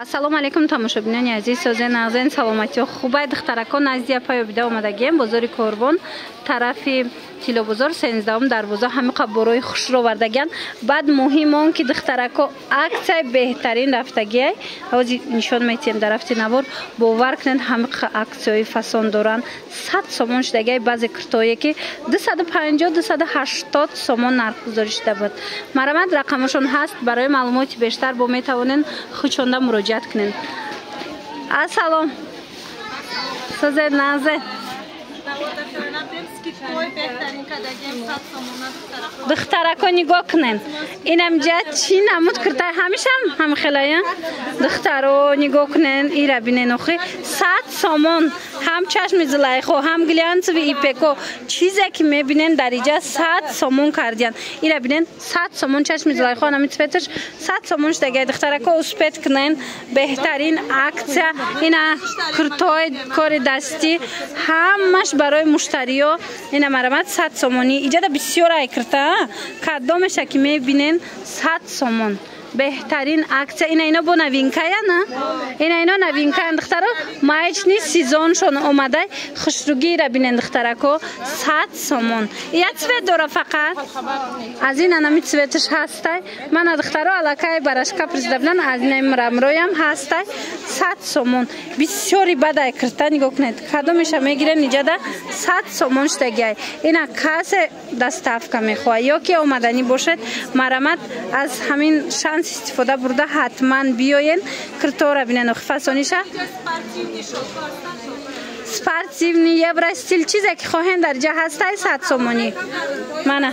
Ассалому алайкум тамошобинони азиз, созен нағзен, саломатиё хубай. Духтаракон назди апай Обида омадагием, бозори Корвон, тарафи Тилобозор, 13-ум дарвоза. Ҳамиқа борои хушро овардагиян. Баъд муҳим он ки духтарако аксияи беҳтарин рафтагиай, ҳозир нишон метиҳем дар рафти навор. Бовар кунед, ҳамиқа аксияҳои фасон доранд. 100 сомон шудагиай баъзе киртое ки 250, 280 сомон нархгузорӣ шуда буд. Марамат, рақамашон ҳаст, барои маълумоти бештар бо метавонед хучонда муроҷиат кунед. Ассалом, созед нағзе. Духтарако нигоҳ кунед, инамҷа чӣ намуд кирта, ҳамишам ҳамхелая. Духтаро нигоҳ кунед, ира бинен, охи 100 сомон. Ҳам чашми Зулайхо, ҳам глянцевый ипеко, чизе ки мебинен дар иҷа 100 сомон кардиян. Ира бинен, 100 сомон чашми Зулайхо, ҳами цветаш 100 сомон шудагай. Духтарако, успеть кунен, беҳтарин аксия. Ина куртои кори дастӣ ҳамаш барои муштариё. Ина марамат, 100 сомонӣ. Иҷада бисёр ай кирта, кадомеша ки мебинен 100 сомон. Беҳтарин аксия. Ина ино бо новинкая на, ина ино новинкаян духтаро, маечный сезоншон омадай. Хушругиира бинен духтарако, 100 сомон. Я цвет дора фақат аз ин анами цветаш ҳастай. Мана духтаро, аллакай барашка призда бинан, аз инами мрамроям ҳастай, 100 сомон. Бисёри бадай кирта, нигоҳ кунед, кадомеша мегирен, иҷада 100 сомон шудагиай. Ина касе доставка мехоҳад ё ки омаданӣ бошед, марамат, аз ҳамин шанс истифода бурда ҳатман биёен. Киртора бинен, охи фасониша, спортивный, евростиль, чизе ки хоҳен дар ҷа ҳастай, 100 сомонӣ. Мана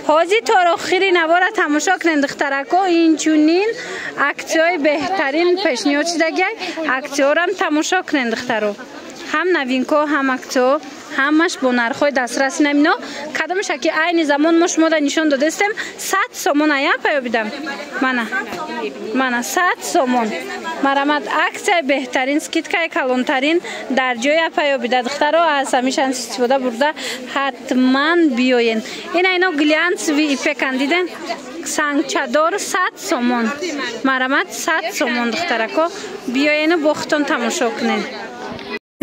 ҳозир то охири навора тамошо кунен духтарако, инчунин аксияҳои беҳтарин пешниҳод шудагиай. Аксияҳорам тамошо кунен духтаро, ҳам новинко, ҳам аксияҳо, ҳамаш бо нархҳои дастрас. Инамино кадомеша ки айни замон мо шумода нишон додастем, 100 сомон ая паёбидам. Мана, мана 100 сомон. Марамат, аксияи беҳтарин, скидкаи калонтарин дар ҷои апаёбида. Духтаро, аз ҳамишан истифода бурда ҳатман биёен. Ина ино глянцевый ипекан, диден, сангчадор 100 сомон. Марамат, 100 сомон. Духтарако, биёену бо худтон тамошо кунед.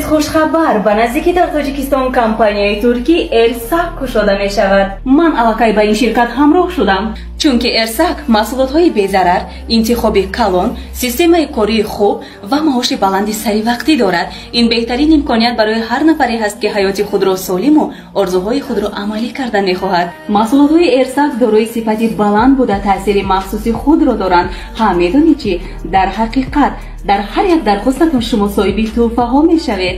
Хушхабар, ба наздикӣ дар Тоҷикистон компанияи туркӣ Эрсак кушода мешавад. Ман аллакай ба ин ширкат ҳамроҳ шудам, чунки Эрсак маҳсулотҳои безарар, интихоби калон, системаи кории хуб ва маоши баланди саривақтӣ дорад. Ин беҳтарин имконият барои ҳар нафаре ҳаст, ки ҳаёти худро солиму орзуҳои худро амалӣ карда мехоҳад. Маҳсулотҳои Эрсак дорои сифати баланд буда, таъсири махсуси худро доранд. Ҳа, медонед чӣ? Дар ҳақиқат дар ҳар як дархостатон шумо соҳиби тӯҳфаҳо мешавед.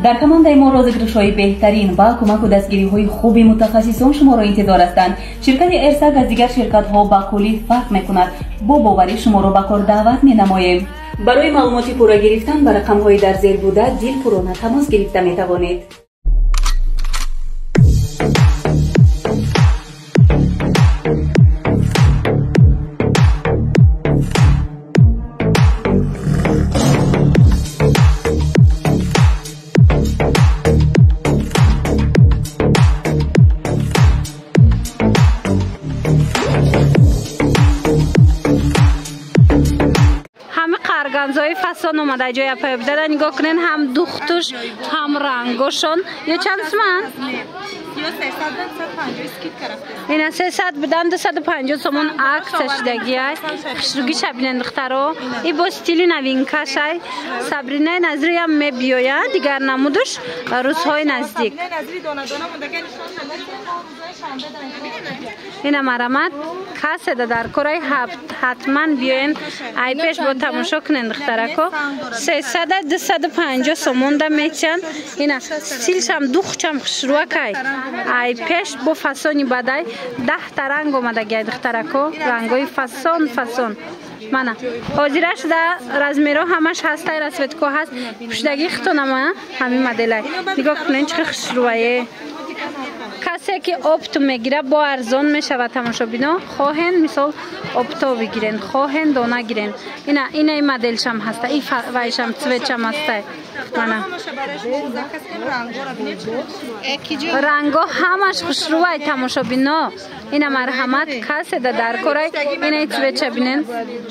Дар командаи мо розыгрышҳои беҳтарин ва кӯмаку дастгириҳои хуби мутахассисон шуморо интизор ҳастанд. Ширкати Эрсак аз дигар ширкатҳо ба куллӣ фарқ мекунад. Бо боварӣ шуморо ба кор даъват менамоем. Барои маълумоти пурра гирифтан ба рақамҳои дар зер буда дилпурона тамос гирифта метавонед. Органзои фасон омада ҷои апаёбидада, нигоҳ кунен, ҳам духтуш, ҳам рангошон. Ё чанд суман? Ина 300 будан, 250 сомон аксия шудагиай. Хушругиша бинен духтаро, и бо стили новинкашай. Сабринаи Назриям мебиёя, дигар намудуш рӯзҳои наздик. Ина марамат, каседа дар кораи, ҳатман биёен, ай пеш бо тамошо кунен духтарако. 300, 250 сомонда метиҳанд. Ина стилшам, духчам хушрӯакай, ай пеш бо фасони бадай. 10-та ранг омадагиай духтарако, рангҳои фасон фасон. Мана ҳозира шуда, размерҳо ҳамаш ҳастай, расцветко ҳаст. Пӯшидагии хитонама ҳамин моделай, нигоҳ кунен, чӣ хушрӯае. Касе ки опту мегира, бо арзон мешавад. Тамошобино, хоҳен мисол опто бигирен, хоҳен дона гирен. Ина инаи моделшам ҳаста, и вайшам цветшам ҳастай. Мана ранго ҳамаш хушрӯай тамошобино. Ина марҳамат касе да дар корай ина цветша бинен.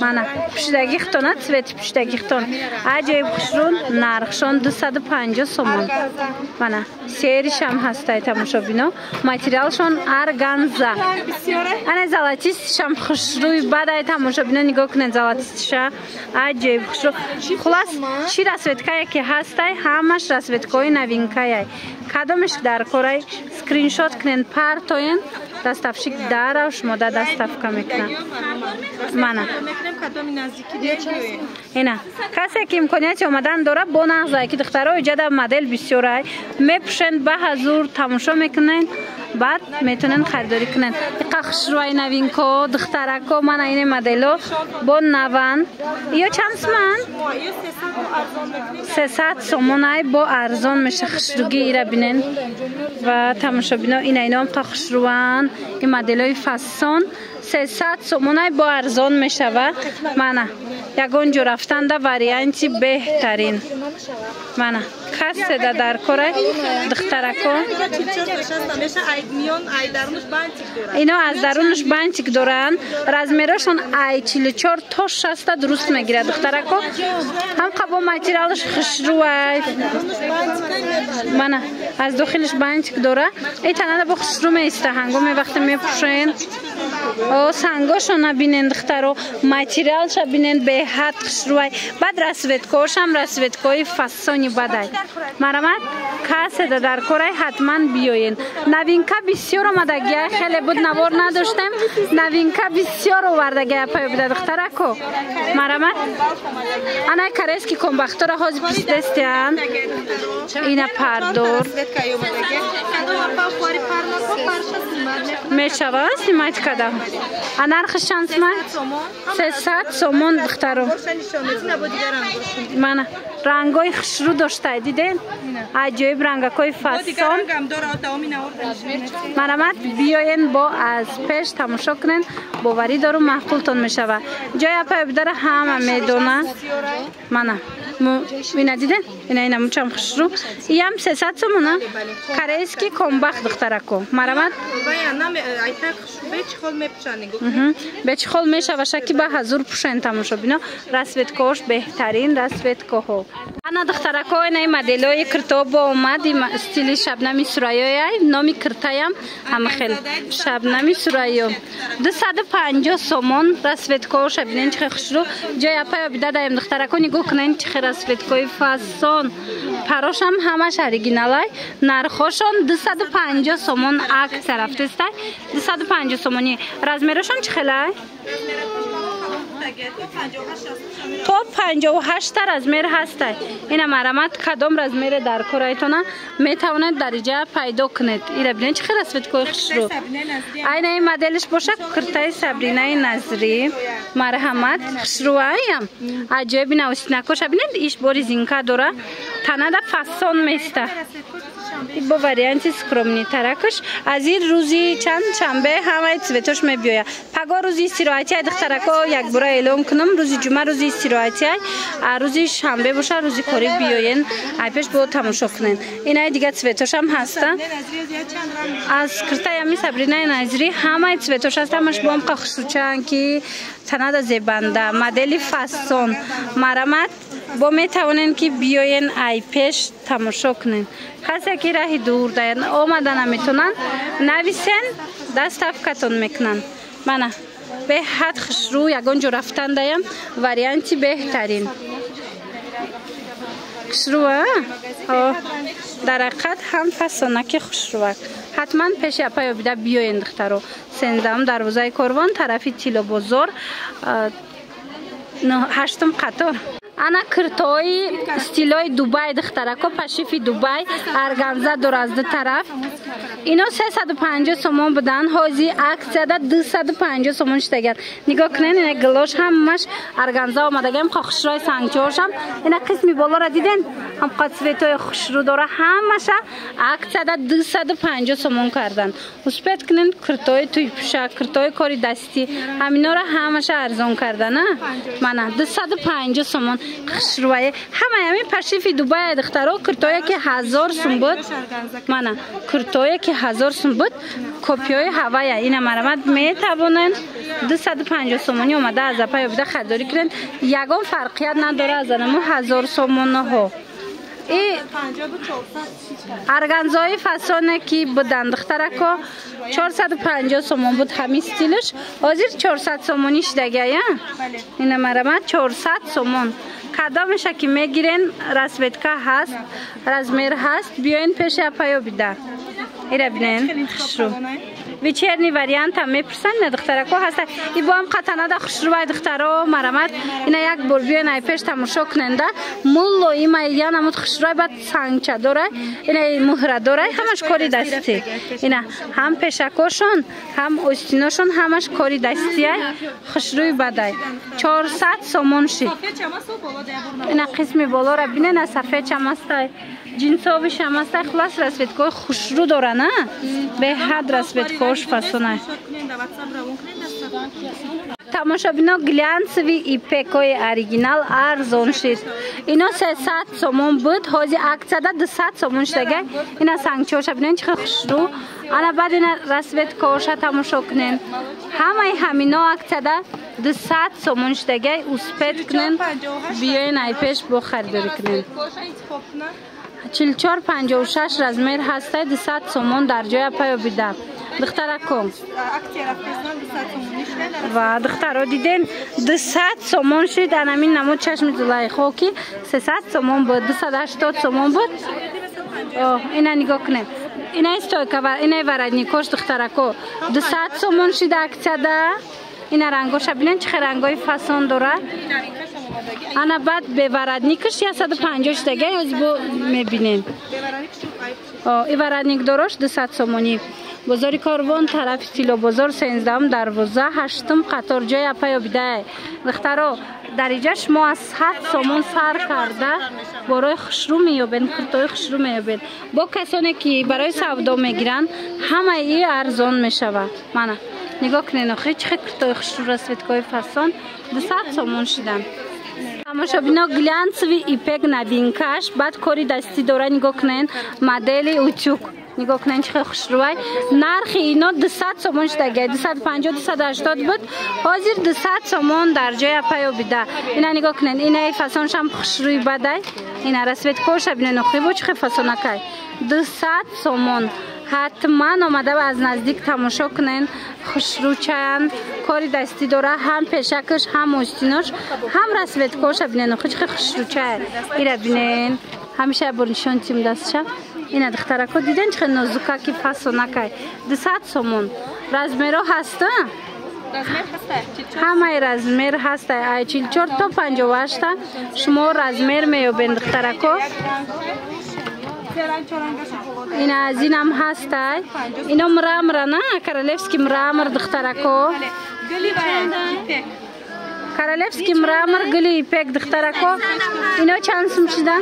Мана пушидаги хитона цвети пушидаги хитон. Аҷоиб хушрӯ, нархшон 250 сомон. Мана серишам ҳастай тамошобино. Материалшон органза. Ана золотистшам хушрӯй бадай тамошобино нигоҳ кунед золотистша. Аҷоиб хушрӯ. Хулас чӣ расцветкае ки ҳастай ҳамаш расцветкаҳои новинкаяй. Кадомеш дар корай скриншот кунен партоен доставщик дарав шумо да доставка мекунад. Мана ина касе ки имконияти омадан дорад бо нағзае ки духтаро иҷада модел бисёрай мепӯшен ба ҳазур тамошо мекунен баъд метонен харидорӣ кунен. Иқа хушрӯай новинко духтарако мана ине модело бо наван. Ё чанд суман? 300 сомонай бо арзон меша хушрӯгӣ ира бинен ва тамошобино ина иноам қа хушрӯан. Ин моделои фасон 300 сомонай бо арзон мешава. Мана ягон ҷо рафтанда варианти беҳтарин. Мана касе да дар корай духтарако ино аз дарунаш бантик доранд. Размерошон ай 44 то 60 дуруст мегирад духтарако. Ҳам қабо материалаш хушрӯай. Мана аз дохилаш бантик дора. Эй танада бо хушрӯ меиста ҳангоме вақте мепӯшен. О сангошона бинен духтаро, материалша бинен беҳад хушрӯай. Баъд расцветкаошам расцветкаҳои фасони бадай. Марамат касе да дар корай ҳатман биёен. Новинка бисёр омадагия, хеле буд навор надоштем. Новинка бисёр овардагия паё буда духтарако. Марамат анай корейский комбахтора ҳозир писдестиян. Ина пардор мешава снимать када. А нархаш чанд суман? 300 сомон духтаро. Мана рангои хушрӯ доштай диден? Аҷоиб рангакҳои фасон. Марамат биёен бо аз пеш тамошо кунен, боварӣ дорум маъқултон мешава. Ҷои апаё бидара ҳама медона. Мана ина диден? Ина ина мучам хушрӯ. Иям 300 сомона. Корейский комбах духтарако. Марамат бечхол мешава шаки ба ҳазур пӯшен тамошобино. Расцветкаош беҳтарин расцветкаҳо. Ана духтарако инаи моделои кирто бо омад стили Шабнами Сурайёяй. Номи киртаям ҳамахел Шабнами Сурайё. 250 сомон расцветкаоша бинен чӣ хушрӯ. Ҷои апаё бидадаем духтарако нигоҳ кунен чӣ расцветкаи фасон. Парошам ҳамаш оригиналай. Нархошон 250 сомон акция рафтестай. 250 сомони. Размерошон чӣ хелай? То 58 размер ҳастай. Ина марамат кадом размере дар корайтона метавонед дар иҷа пайдо кунед. Ира бинед чӣ хел расцветкаи хушрӯ. Айна ин моделиш боша киртаи Сабринаи Назрӣ. Марҳамат хушрӯаям. Аҷоиб ина остинакоша бинед иш бори зинка дора. Танада фасон места. Бо варианти скромни таракаш. Аз ин рӯзи чанд шанбе ҳамаи цветош мебиёяд. Паго рӯзи истироҳатия духтарако якбора эълон кунам. Рӯзи ҷумъа рӯзи истироҳатия, а рӯзи шанбе боша рӯзи корӣ биёен. Айпеш бо тамошо кунен. Инаи дига цветошам ҳаста. Аз киртаи ами Сабринаи Назрӣ ҳамаи цветош ҳаста. Ҳамаш бо ҳамқа хушрӯчаанд ки танада зебанда, модели фасон. Марамат бо метавонен ки биёен айпеш тамошо кунен. Касе ки раҳи дур даян омада наметонанд, нависен доставкатон мекунанд. Мана беҳад хушрӯ ягон ҷо рафтан даям варианти беҳтарин. Хушрӯа? Дар ҳақиқат ҳам фасонаки хушрӯак. Ҳатман пеши апаё бида биёен духтаро. 13 дарвозаи корвон тарафи Тилобозор 8 қатор. Ана киртои стилои Дубай духтарако, пашифи Дубай, органза дор аз ду тараф. Ино 350 сомон будан, ҳози акцияда 250 сомон шудаган. Нигоҳ кунед, ина гилош ҳамаш органза омадаган, хушрӯи сангчоошам. Ина қисми болоро диден, ҳам цветои хушрӯ дора, ҳамаша акцияда 250 сомон кардан. Успет кунед, киртои тӯйпӯша, киртои кори дастӣ, ҳаминора ҳамаша арзон кардан. Мана 250 сомон. Хушрӯе. Ҳамаи ҳамин пашифи Дубай духтаро куртое ки 1000 сум буд. Мана куртое ки 1000 сум буд, копиёи ҳавая. Ина марамат метавонанд 250 сомонӣ омада аз апай обида харидорӣ кунанд. Ягон фарқият надора аз анамо 1000 сомонаҳо. И арганзои фасоне ки будан духтарако 450 сомон буд ҳамин стилш, ҳозир 400 сомонӣ шидагая. Ина марамат 400 сомон. Кадомеша ки мегирен, расцветка ҳаст, размер ҳаст, биёен пеши апай обида. Ира бинен хушрӯ. Вечерний вариант ҳам мепурсанд, ина духтарако ҳаста. И бо ҳам қатанада хушрӯвай духтаро марамат. Ина як бор биёен ай пеш тамошо куненда. Муллоима янамуд хушрӯвай, баъд сангча дорай, ина муҳра дорай, ҳамаш кори дастӣ. Ина ҳам пешакошон, ҳам остиношон ҳамаш кори дастиай, хушрӯи бадай. 400 сомон шид. Ина қисми болора бинен, сафед чамастай, ҷинсовиш ҳам ҳастай. Хулас расцветкои хушрӯ дора, на? Беҳад расцветкош фасонай. Тамошобино, глянцевый ипекои оригинал арзон шид. Ино 300 сомон буд, ҳозир акцияда 200 сомон шудагай. Ина сангчоша бинен чӣ хел хушрӯ. Ана баъд ина расцветкоша тамошо кунен. Ҳамаи ҳамино акцияда 200 сомон шудагай. Успеть кунен, биёен ай пеш бо харидорӣ кунен. 44-56 размер ҳастай, 200 сомон дар ҷои апай обида. Духтарако ва духтаро диден 200 сомон шид. Анамин намуд чашми Зулайхо ки 300 сомон буд, 280 сомон буд. Ина нигоҳ кунем, ина стойка, ина воротникош духтарако 200 сомон шид акцияда. Ина рангоша бинен чӣ хел рангои фасон дора. Ана баъд бе воротникаш 150 шудагай, ҳозир бо мебинем. И воротник дорош 200 сомонӣ. Бозори Корвон, тарафи Тиллобозор, 13 дарвоза, 8 қатор, ҷои апай обидае. Духтаро, дар иҷа шумо аз 100 сомон сар карда борои хушрӯ меёбед, куртои хушрӯ меёбед. Бо касоне ки барои савдо мегиранд, ҳамаи и арзон мешавад. Мана нигоҳ кунед, охи чӣ хел куртои хушрӯ, расцветкои фасон 200 сомон шидан. Тамошобино, глянцевый ипек новинкаш, баъд кори дастӣ дора, нигоҳ кунед, модели утюг. Нигоҳ кунед чӣ хел хушрӯвай. Нархи ино 200 сомон шудагай, 250, 280 буд, ҳозир 200 сомон дар ҷои апай обида. Ина нигоҳ кунед, инаи фасоншам хушрӯи бадай. Ина расцветкоша бинед, охи бо чӣ хел фасонакай. 200 сомон. Ҳатман омада аз наздик тамошо кунед. Хушрӯчаянд, кори дастӣ дора, ҳам пешакаш, ҳам остинош, ҳам расцветкоша бинед, охи чӣ хел хушрӯчая. Ира бинед, ҳамеша бор нишон тим дастша. Ина духтарако диден чӣ хел нозукаки фасонакай. 200 сомон. Размеро ҳаста? Ҳамаи размер ҳаста. Ай 44 то 58 шумо размер меёбед духтарако. Ина аз инам ҳастай. Ино мрамора, на? Королевский мрамор духтарако. Королевский мрамор гули ипек духтарако. Ино чанд сум шидан?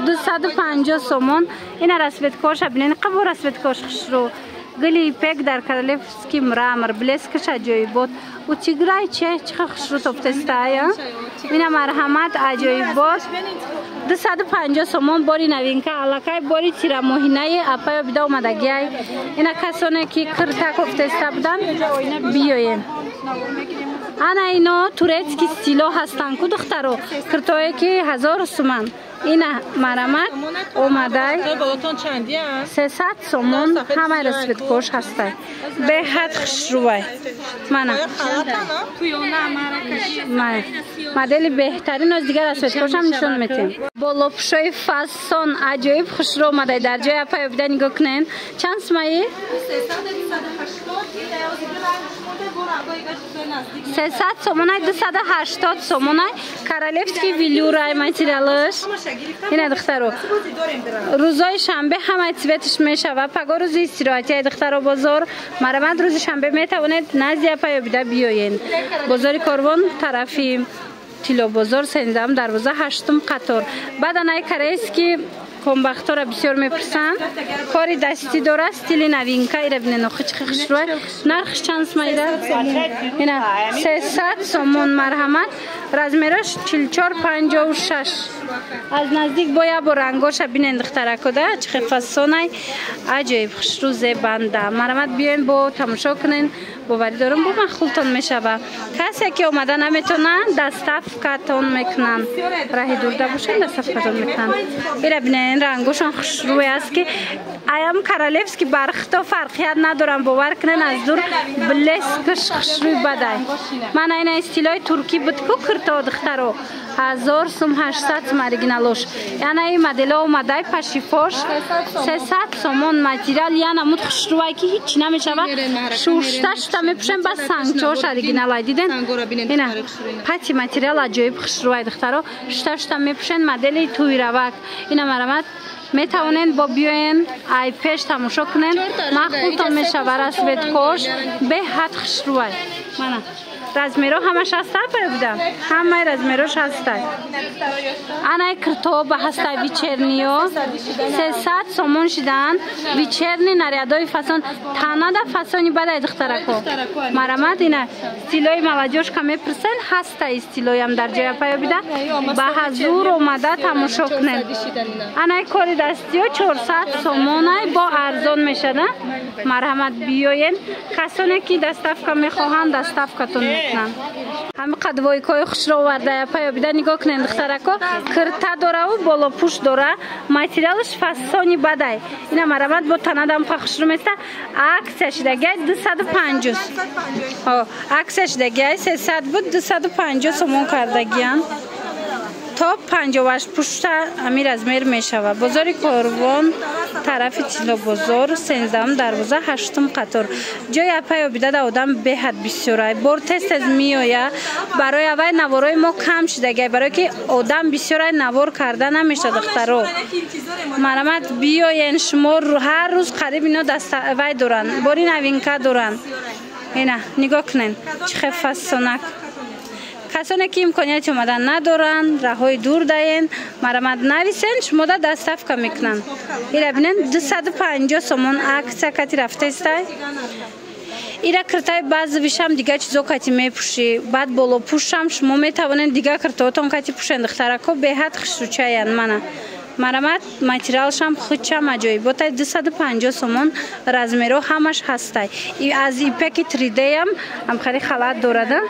250 сомон. Ина расцветкоша бинен, қабо расцветкош хушрӯ. Гули ипек дар королевский мрамор, блескаш аҷоибот. Утиграй че чӣ хел хушрӯ топтестая. Ина марҳамат аҷоибот. 250 сомон бори новинка, аллакай бори тирамоҳинаи апай обида омадагиай. Ина касоне ки кирта кофтеста буданд, биёен. Ана ино турецкий стило ҳастанд ку духтаро, киртое ки 1000 суман. Ина марамат омадай 300 сомон, ҳамаи расцветкош ҳастай, беҳад хушрӯвай. Мана модели беҳтарин, оз дигар расцветкошам нишон метем. Болопӯшои фасон аҷоиб хушрӯ омадай дар ҷои апай обида, нигоҳ кунед. Чанд сумаи? 300 сомонай, 280 сомонай. Королевский велюрай материалаш. Ина духтаро, рӯзои шанбе ҳамаи цветаш мешава. Паго рӯзи истироҳатияи духтаро бозор. Марамат рӯзи шанбе метавонед назди апай обида биёен. Бозори Корвон, тарафи Тиллобозор, 13 дарвоза, 8 қатор. Баъд анаи корейский комбахтора бисёр мепурсанд. Кори дастӣ дора, стили новинка. Ира бинен, охи чӣ хушрӯй. Нархш чанд сумаида? Ина 300 сомон, марҳамат. Размераш 44-56. Аз наздик боя бо рангоша бинен духтарако да чӣ хел фасонай аҷоиб хушрӯ зебанда. Марамат биёен бо тамошо кунен, боварӣ дорам бо махултон мешава. Касе ки омада наметонанд, доставкатон мекунанд. Раҳи дурда бошен, доставкатон мекунанд. Ира бинен рангошон хушрӯй аст ки аям королевский бархто фарқият надорам, бовар кунен аз дур блескш хушрӯй бадай. Мана ина истилои туркӣ буд ку кирто духтаро 1000 сум 800 сум оригиналош. Яна ин модело омадай пашифош 300 сомон материал яна муд хушрӯай ки ҳеҷ намешава. Шушта шута мепӯшем ба сангчош оригиналай диден. Ина пати материал аҷоиб хушрӯай духтаро. Шушта шута мепӯшен модели туйравак. Ина марамат метавонен бо биёен ай пеш тамошо кунен. Махултон мешава расветкош беҳад хушрӯай. Мана размеро ҳамаш ҳаста пай буда. Ҳамаи размерош ҳаста. Анай киртоба ҳаста вечерниё 300 сомон шидан. Вечерни нарядои фасон танада фасони бадай духтарако. Марамат ина стилои молодёжка мепурсен ҳаста истилоям дар ҷоя пай бида. Ба ҳазур омада тамошо кунен. Анай кори дастиё 400 сомонай бо арзон мешада. Марҳамат биёен. Касоне ки доставка мехоҳанд доставкатон мекунанд. Ҳами қадвойкои хушро оварда пай бида нигоҳ кунен духтарако. Кирта дораву болопӯш дора. Материалаш фасони бадай. Ина марамат бо танадам па хушрӯ места. Аксия шидагиай 250. Аксия шидагиай 300 буд 250 сомон кардагиян. То 58 пушта ами размер мешава. Бозори Корвон тарафи Тиллобозор 13 дарвоза 8 қатор. Ҷои апай обида да одам беҳад бисёрай. Бор тез тез меоя. Барои авай наворои мо кам шидагай, барое ки одам бисёрай навор карда намеша духтаро. Марамат биёен шумо ҳар рӯз қариб ино даставай доранд. Бори новинка доранд. Ина нигоҳ кунен чӣ хел фасонак. Касоне ки имконияти омадан надоранд, раҳои дур даен, марамат нависен, шумода доставка мекунанд. Ира бинен 250 сомон аксия кати рафтаистай. Ира киртаи баъзевишам дига чизо кати мепӯшӣ, баъд болопӯшам шумо метавонед дига киртоотон кати пӯшен духтарако беҳад хушрӯчаянд мана. Марамат материалшам худчам аҷоиботай 250 сомон размеро ҳамаш ҳастай. Аз ипеки 3D-ам ҳамхари халат дорада.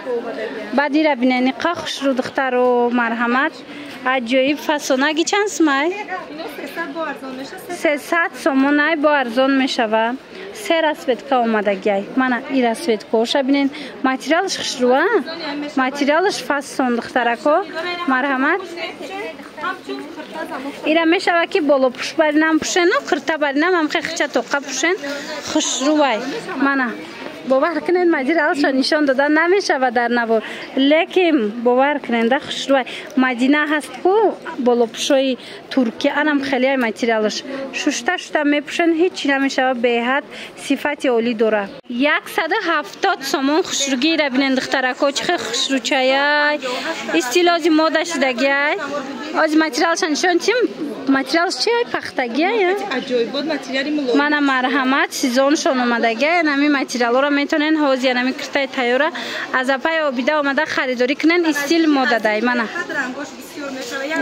Баъд ира бинен иқа хушрӯ духтаро марҳамат. Аҷоиб фасонаги чанд сумай? 300 сомонай бо арзон мешава. Се расцветка омадагиай. Мана и расцветкоша бинен. Материалш хушрӯа? Материалш фасон духтарако. Марҳамат. Ира мешава ки болопӯш баринам пӯшену кирта баринам ҳамхе хича тоқа пӯшен хушрӯвай. Мана бовар кунед материалшо нишон дода намешава дар навор, лекин бовар кунед да хушрӯвай. Мадина ҳаст ку болопӯшои туркия, анам хелеай материалш. Шушта шушта мепӯшен ҳеҷ чи намешава, беҳад сифати олӣ дора. 170 сомон хушрӯгӣ ира бинен духтарако чӣ хел хушрӯчаяй. Истилози мода шидагиай. Ози материалша нишон тим. Материалш чи ай пахтагиай? Аҷоибот материали мулоим. Мана марҳамат сезоншон омадагиай. Ами материалҳоро метавонен ҳозир ами киртаи тайёра аз апай обида омада харидорӣ кунен. Истил модадай мана.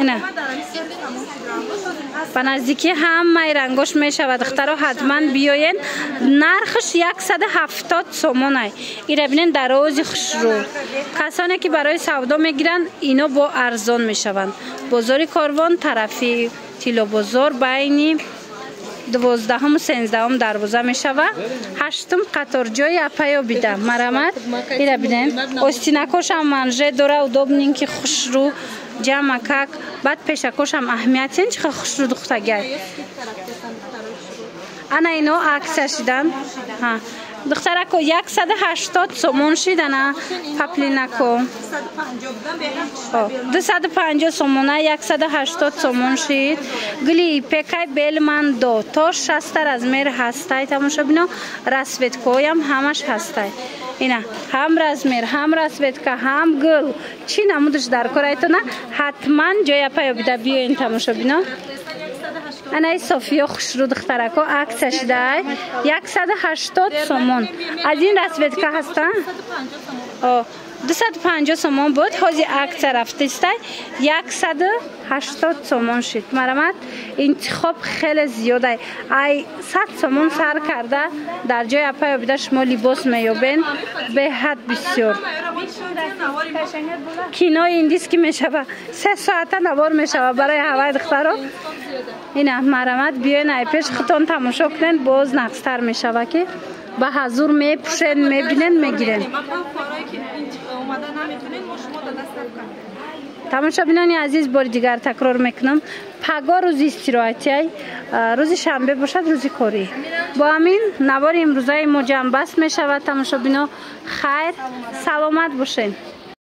Ина. Ба наздикӣ ҳамаи рангош мешавад духтаро, ҳатман биёен. Нархш 170 сомонай. Ира бинен дарози хушрӯ. Касоне ки барои савдо мегиранд, ино бо арзон мешаванд. Бозори Корвон тарафи Тиллобозор байни 12-ум 13-ум дарвоза мешава. 8-ум қатор ҷои апай обида. Марамат ира бинен. Остинакошам манже дора, удобненький хушрӯ. Ҷамакак, баъд пешакошам аҳамиятен чӣ хел хушрӯ духтагиай. Ана ино аксия шидан. Духтарако 180 сомон шидана паплинако. 250 сомона 180 сомон шид. Гули ипекай белмандо то 60 размер ҳастай тамошобино, расцветкоям ҳамаш ҳастай. Ина ҳам размер, ҳам расцветка, ҳам гул. Чӣ намудаш дар корайтона ҳатман ҷоя пай обида биёен тамошобино. Анаи Софиё хушрӯ духтарако аксия шидай 180 сомон. Аз ин расцветка ҳаста? 250 сомон буд, ҳози аксия рафтистай 180 сомон шид. Марамат, интихоб хеле зиёдай. Ай 100 сомон сар карда дар ҷои апай Обида шумо либос меёбен, беҳад бисёр. Кинои индиски мешава, 3 соата навор мешава барои ҳавай духтаро. Ина марамат, биёен ай пеш худтон тамошо кунен, боз нақстар мешава ки ба ҳазур мепӯшен, мебинен, мегирен. Тамошобинони азиз, бори дигар такрор мекунам, паго рӯзи истироҳатиай, рӯзи шанбе бошад рӯзи корӣ. Бо ҳамин навори имрӯзаи мо ҷамъбаст мешавад. Тамошобино, хайр, саломат бошед.